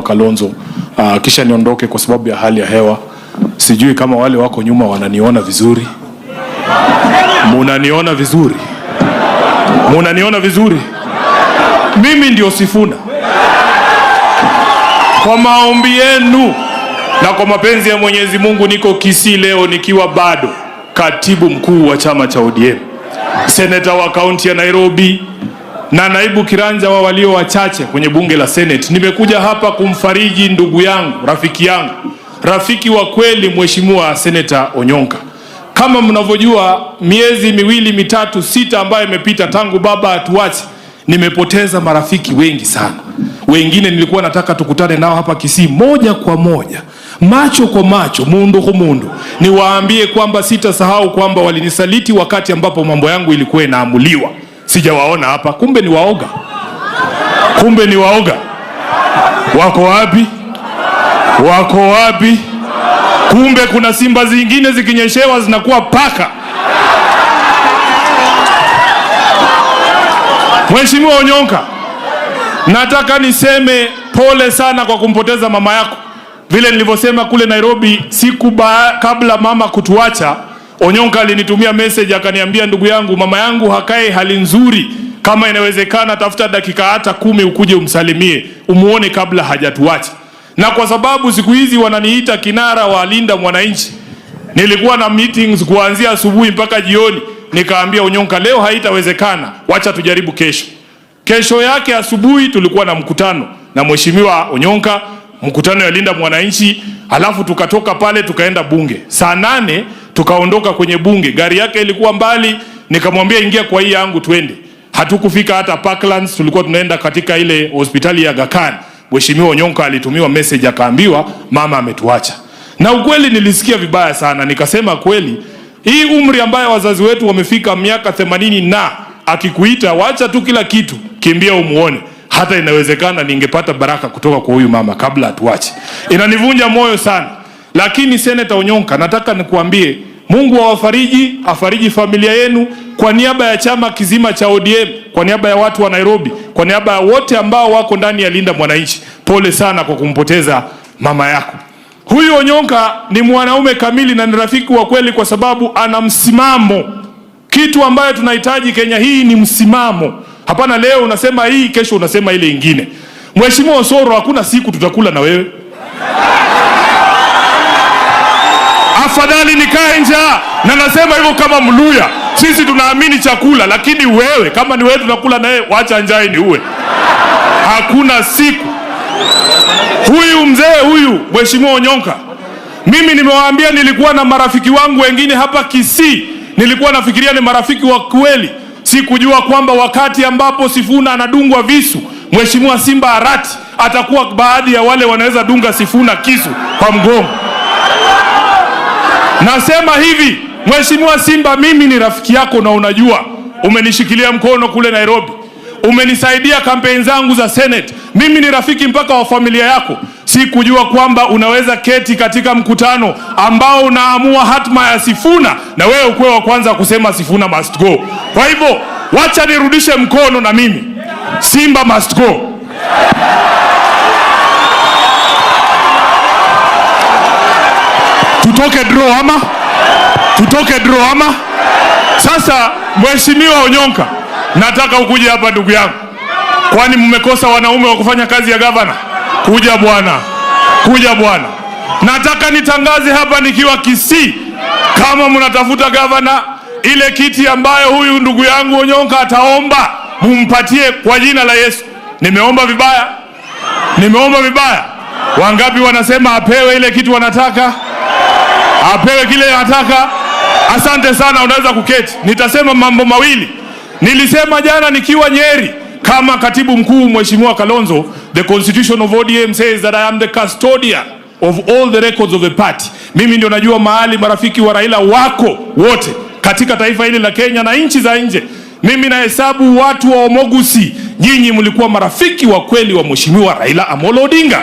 Mheshimiwa Kalonzo, kisha niondoke kwa sababu ya hali ya hewa. Sijui kama wale wako nyuma wananiona vizuri. Munaniona vizuri? Munaniona vizuri? Mimi ndio Sifuna. Kwa maombi yenu na kwa mapenzi ya Mwenyezi Mungu niko Kisii leo nikiwa bado katibu mkuu wa chama cha ODM, seneta wa kaunti ya Nairobi na naibu kiranja wa walio wachache kwenye bunge la Senate. Nimekuja hapa kumfariji ndugu yangu, rafiki yangu, rafiki wa kweli, Mheshimiwa Seneta Onyonka. Kama mnavyojua, miezi miwili mitatu sita ambayo imepita tangu baba atuache, nimepoteza marafiki wengi sana. Wengine nilikuwa nataka tukutane nao hapa Kisii moja kwa moja, macho kwa macho, mundu kwa mundu, niwaambie kwamba sitasahau kwamba walinisaliti wakati ambapo mambo yangu ilikuwa inaamuliwa. Sijawaona hapa, kumbe ni waoga, kumbe ni waoga. Wako wapi? Wako wapi? Kumbe kuna simba zingine zikinyeshewa zinakuwa paka. Mheshimiwa Onyonka, nataka niseme pole sana kwa kumpoteza mama yako. Vile nilivyosema kule Nairobi siku kabla mama kutuacha, Onyonka alinitumia message akaniambia, ndugu yangu, mama yangu hakae hali nzuri, kama inawezekana tafuta dakika hata 10 ukuje umsalimie, umuone kabla hajatuacha. Na kwa sababu siku hizi wananiita kinara wa Linda Mwananchi, nilikuwa na meetings kuanzia asubuhi mpaka jioni. Nikaambia Onyonka leo haitawezekana, wacha tujaribu kesho. Kesho yake asubuhi tulikuwa na mkutano na Mheshimiwa Onyonka, mkutano ya Linda Mwananchi, alafu tukatoka pale tukaenda bunge. Saa 8 tukaondoka kwenye bunge, gari yake ilikuwa mbali, nikamwambia ingia kwa hii yangu twende. Hatukufika hata Parklands, tulikuwa tunaenda katika ile hospitali ya Aga Khan. Mheshimiwa Onyonka alitumiwa message akaambiwa mama ametuacha. Na ukweli nilisikia vibaya sana, nikasema kweli hii umri ambayo wazazi wetu wamefika miaka 80 na akikuita wacha tu kila kitu, kimbia umuone. Hata inawezekana ningepata baraka kutoka kwa huyu mama kabla atuache. Inanivunja moyo sana. Lakini Senator Onyonka, nataka nikuambie Mungu awafariji, afariji familia yenu kwa niaba ya chama kizima cha ODM, kwa niaba ya watu wa Nairobi, kwa niaba ya wote ambao wako ndani ya Linda Mwananchi. Pole sana kwa kumpoteza mama yako. Huyu Onyonka ni mwanaume kamili na ni rafiki wa kweli kwa sababu ana msimamo. Kitu ambayo tunahitaji Kenya hii ni msimamo. Hapana leo unasema hii, kesho unasema ile ingine. Mheshimiwa Osoro, hakuna siku tutakula na wewe. Afadhali nikae njaa, na nasema hivyo kama Mluya. Sisi tunaamini chakula, lakini wewe kama ni wewe tunakula na wewe, wacha njaa iniue. Hakuna siku. Huyu mzee huyu Mheshimiwa Onyonka, mimi nimewaambia nilikuwa na marafiki wangu wengine hapa Kisii, nilikuwa nafikiria ni marafiki wa kweli. Sikujua kwamba wakati ambapo Sifuna anadungwa visu, Mheshimiwa Simba Arati atakuwa baadhi ya wale wanaweza dunga Sifuna kisu kwa mgongo. Nasema hivi, Mheshimiwa Simba, mimi ni rafiki yako na unajua umenishikilia mkono kule Nairobi, umenisaidia kampeni zangu za Senate. Mimi ni rafiki mpaka wa familia yako. Sikujua kwamba unaweza keti katika mkutano ambao unaamua hatma ya Sifuna na wewe ukuwe wa kwanza kusema Sifuna must go. Kwa hivyo wacha nirudishe mkono na mimi, Simba must go. Tutoke draw ama? Tutoke draw ama? Sasa Mheshimiwa Onyonka, nataka ukuje hapa ndugu yangu. Kwani mmekosa wanaume wa kufanya kazi ya gavana? Kuja bwana, kuja bwana. Nataka nitangaze hapa nikiwa Kisii, kama mnatafuta gavana, ile kiti ambayo huyu ndugu yangu Onyonka ataomba, mumpatie kwa jina la Yesu. Nimeomba vibaya? Nimeomba vibaya? Wangapi wanasema apewe ile kitu wanataka? Apewe kile anataka. Asante sana, unaweza kuketi. Nitasema mambo mawili. Nilisema jana nikiwa Nyeri kama katibu mkuu Mheshimiwa Kalonzo, the constitution of ODM says that I am the custodian of all the records of the party. Mimi ndio najua mahali marafiki wa Raila wako wote katika taifa hili la Kenya na nchi za nje. Mimi nahesabu watu wa Omogusi, nyinyi mlikuwa marafiki wa kweli wa Mheshimiwa Raila Amolo Odinga.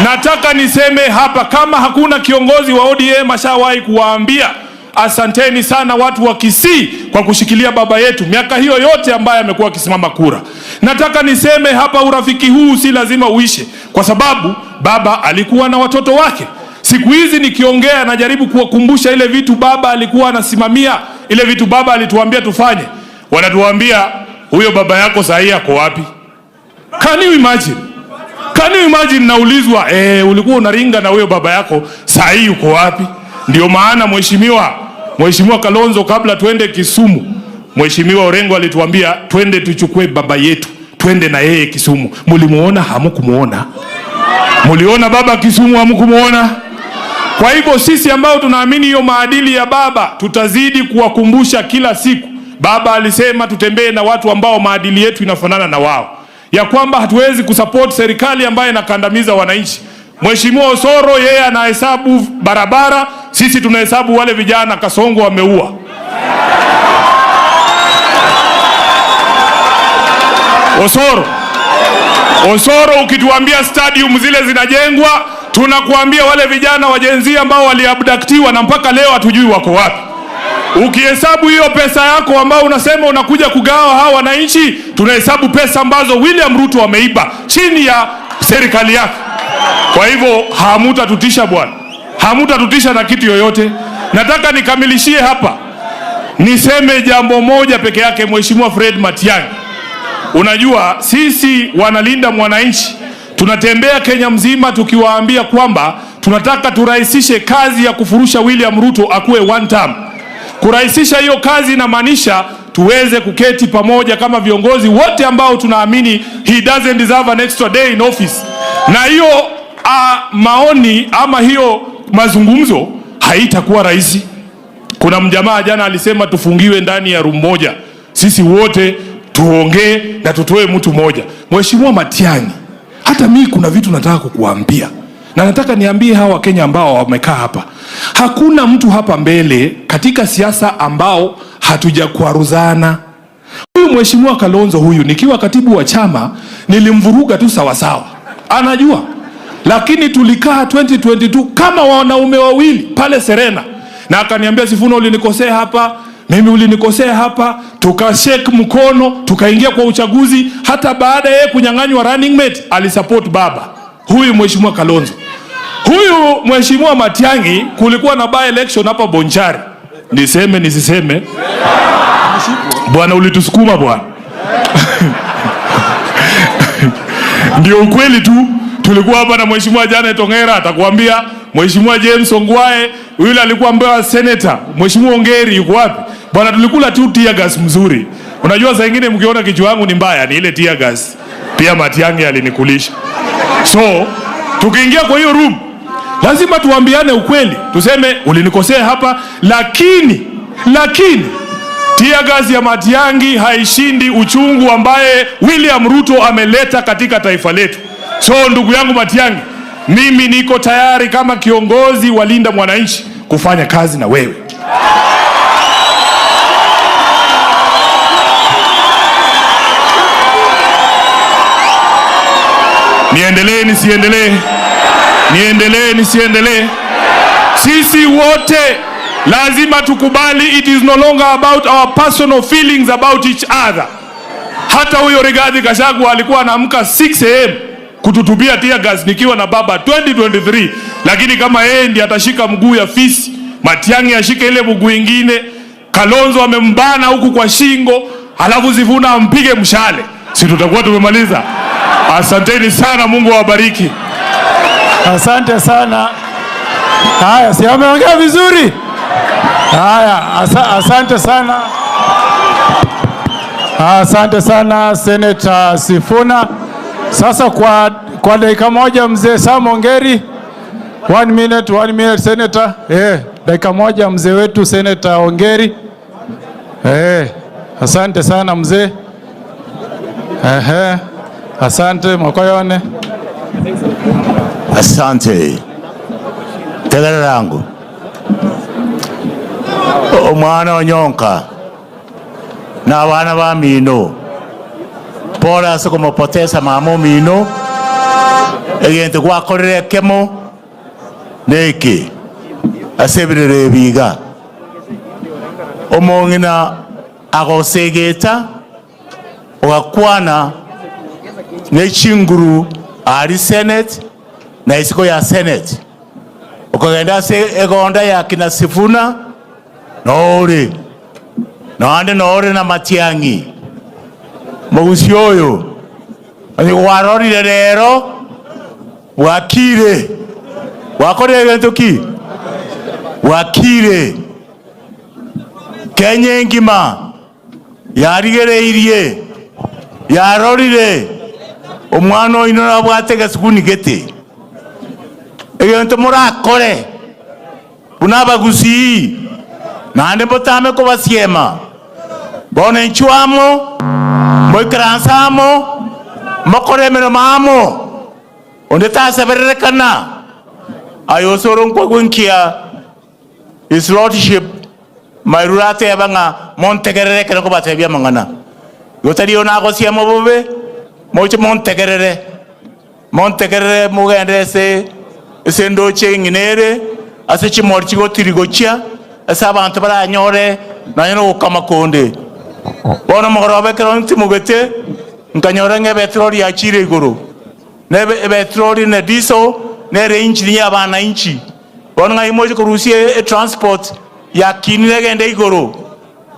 Nataka niseme hapa, kama hakuna kiongozi wa ODM ashawahi kuwaambia Asanteni sana watu wa Kisii kwa kushikilia baba yetu miaka hiyo yote ambaye amekuwa akisimama kura. Nataka niseme hapa, urafiki huu si lazima uishe, kwa sababu baba alikuwa na watoto wake. Siku hizi nikiongea, najaribu kuwakumbusha ile vitu baba alikuwa anasimamia, ile vitu baba alituambia tufanye. Wanatuambia, "Huyo baba yako sahii ako wapi?" Can you imagine? Can you imagine naulizwa, "Ulikuwa unaringa na huyo baba yako, sahii uko wapi?" Ndio maana Mheshimiwa Kalonzo, kabla tuende Kisumu, Mheshimiwa Orengo alituambia twende tuchukue baba yetu, twende na yeye Kisumu. Mulimuona? Hamukumuona? Muliona baba Kisumu? Hamukumuona? Kwa hivyo sisi ambao tunaamini hiyo maadili ya baba tutazidi kuwakumbusha kila siku. Baba alisema tutembee na watu ambao maadili yetu inafanana na wao, ya kwamba hatuwezi kusupport serikali ambayo inakandamiza wananchi. Mheshimiwa Osoro yeye anahesabu barabara, sisi tunahesabu wale vijana Kasongo wameua. Osoro, Osoro, ukituambia stadium zile zinajengwa, tunakuambia wale vijana wa Gen Z ambao waliabductiwa na mpaka leo hatujui wako wapi. Ukihesabu hiyo pesa yako ambao unasema unakuja kugawa hawa wananchi, tunahesabu pesa ambazo William Ruto ameiba chini ya serikali yake. Kwa hivyo hamutatutisha bwana, hamutatutisha na kitu yoyote. Nataka nikamilishie hapa, niseme jambo moja peke yake. Mheshimiwa Fred Matiang'i, unajua sisi wanalinda mwananchi tunatembea Kenya mzima tukiwaambia kwamba tunataka turahisishe kazi ya kufurusha William Ruto akuwe one term. Kurahisisha hiyo kazi inamaanisha tuweze kuketi pamoja kama viongozi wote ambao tunaamini he doesn't deserve an extra day in office. Na hiyo maoni ama hiyo mazungumzo haitakuwa rahisi. Kuna mjamaa jana alisema tufungiwe ndani ya room moja, sisi wote tuongee na tutoe mtu mmoja. Mheshimiwa Matiang'i, hata mi kuna vitu nataka kukuambia na nataka niambie hawa Wakenya ambao wamekaa hapa. Hakuna mtu hapa mbele katika siasa ambao hatujakwaruzana. Huyu Mheshimiwa Kalonzo huyu, nikiwa katibu wa chama nilimvuruga tu sawasawa, anajua, lakini tulikaa 2022 kama wanaume wawili pale Serena, na akaniambia, "Sifuna, ulinikosea hapa, mimi ulinikosea hapa," tukashake mkono, tukaingia kwa uchaguzi. Hata baada ya yeye kunyang'anywa running mate alisupport baba huyu Mheshimiwa Kalonzo. Huyu Mheshimiwa Matiang'i, kulikuwa na by election hapa Bonchari, niseme nisiseme? Bwana, ulitusukuma bwana. Ndio ukweli tu. Tulikuwa hapa na Mheshimiwa Janet Ongera atakuambia, Mheshimiwa James Ongwae yule alikuwa Mbeya senator, Mheshimiwa Ongeri yuko wapi? Bwana, tulikula tu tear gas mzuri. Unajua saa ingine mkiona kichwa yangu ni mbaya, ni ile tear gas. Pia Matiang'i alinikulisha. So tukiingia kwa hiyo room lazima tuambiane ukweli, tuseme ulinikosea hapa, lakini tear gas ya Matiang'i haishindi uchungu ambaye William Ruto ameleta katika taifa letu. So ndugu yangu Matiang'i, mimi niko tayari kama kiongozi wa Linda Mwananchi kufanya kazi na wewe. Niendelee nisiendelee? Niendelee nisiendelee? Sisi wote lazima tukubali it is no longer about our personal feelings about each other. Hata huyo Rigathi Gachagua alikuwa anaamka 6 a.m. kututupia tear gas nikiwa na baba 2023, lakini kama yeye ndiye atashika mguu ya fisi, Matiang'i ashike ile mguu ingine, Kalonzo amembana huku kwa shingo, halafu Sifuna ampige mshale, si tutakuwa tumemaliza? Asanteni sana, Mungu awabariki. Asante sana. Haya, si ameongea vizuri? Haya, asante sana. Asante sana, Senator Sifuna. Sasa kwa dakika moja, mzee Sam Ongeri. One minute, one minute, Senator. Dakika moja, mzee wetu Senator Ongeri. Asante sana, mzee. Ehe, asante Mokoyone. Asante. Tegera rangu omwana onyonka na abana ba mino, pole ase kumupoteza mama omino. Egento gwakorire ekemo neki ase ebirero ebiga. Omong'ina agosegeta ogakwana nechinguru ari Senate na isiko ya Senate okagenda ase egonda ya kina Sifuna noori noande noori na Matiang'i mogusi oyo onye gwarorire rero bwakire gwakorire egento ki bwakire Kenya engima yarigereirie yarorire omwana oino nabwate egesukuni gete egento morakore buna abagusii naende mbotame kobasiema bono enchwamo moikaransa amo mokore emeremo amo onde tasebererekana aye osoro nkwagwenkia His Lordship Mairura ateba ng'a montegerere ekero nkobatebia amang'ana. Igo tari oyo nagosiema obobe, moche montegerere, montegerere mogende ase ase endoche eng'ina ere, ase chimori chigotiri gochia, ase abanto baranyore nonye na ogokama konde. Bono omogoroba ekero ntimogete, nkanyora ng'a ebetroli yachire igoro, na ebe ebetroli na diesel, nere engine ya abananchi. Bono ng'ai moche korusia etransport yakinire egende igoro.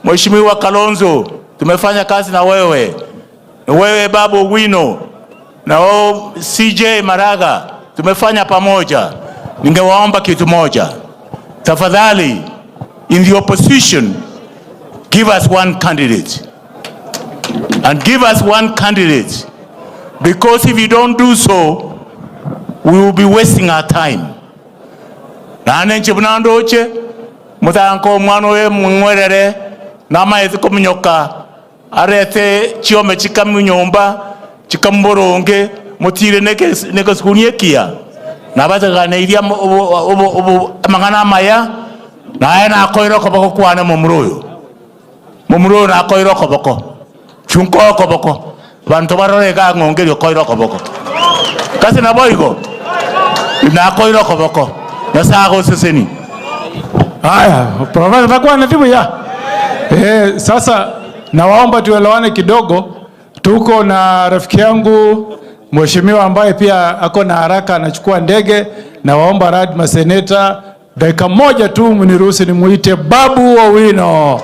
Mheshimiwa Kalonzo, tumefanya kazi na wewe, wewe Babu Owino na wewe CJ Maraga, tumefanya pamoja. Ningewaomba kitu moja, tafadhali, in the opposition give us one candidate and give us one candidate, because if you don't do so we will be wasting our time. Naende inche buna ndoche motanka omwana oye mwing'werere namaete kominyoka arete chiome chikamunyomba chikamuboronge motire nekesukuni ekiya nabateganeirie amang'ana amaya naye nakoire okoboko kwane momura oyo momura oyo nakoire okoboko chunka okoboko banto barore iga ng'ongeria okoire okoboko kasi nabo igo nakoire okoboko Nyasaye agoseseni. Haya, Profesa takuwa na timu ya. Sasa nawaomba tuelewane kidogo. Tuko na rafiki yangu mheshimiwa ambaye pia ako na haraka anachukua ndege. Nawaomba rad maseneta dakika moja tu mniruhusu nimuite Babu Owino.